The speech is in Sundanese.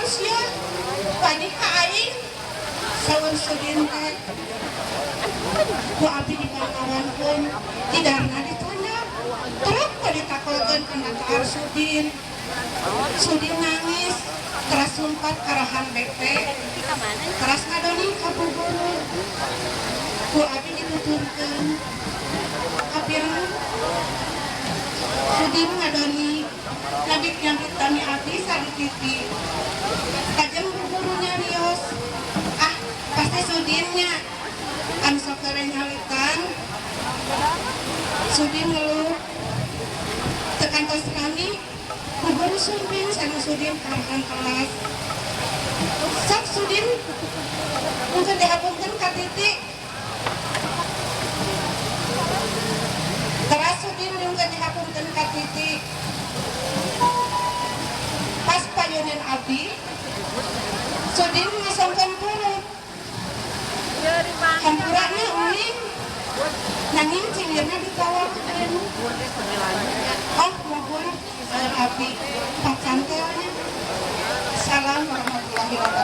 sia wani ka aing, saur Sudin teh. Ku abdi dipanglawankeun, jidarna ditonjok, terus ku ditakolkeun kana taar Sudin. Sudin nangis, teras lumpat karahan BP, teras ngadoni ka bu guru. Ku abdi dituturkeun kapireng. Sudin ngadoni nyabik-nyabik tami abdi sareng Titi. Kajeng bu guru nyarios, "Ah, pasti Sudinnya anu sok heureuy nyalitan." Sudin ngeluh. Teu kantos rami, bu guru sumping sareng Sudin karahan kelas. "Sok Sudin, mungkin dihapunkeun ka Titi." Teras Sudin mungkin dihapunkeun ka Titi. Pas payuneun abdi, Sudin ngasongkeun purut. "Hampurana, Uing," nanging cinggirna ditawarkeun. "Oh, muhun," saur abdi. Pacantelnya. Salam warahmatullahi wabarakatuh.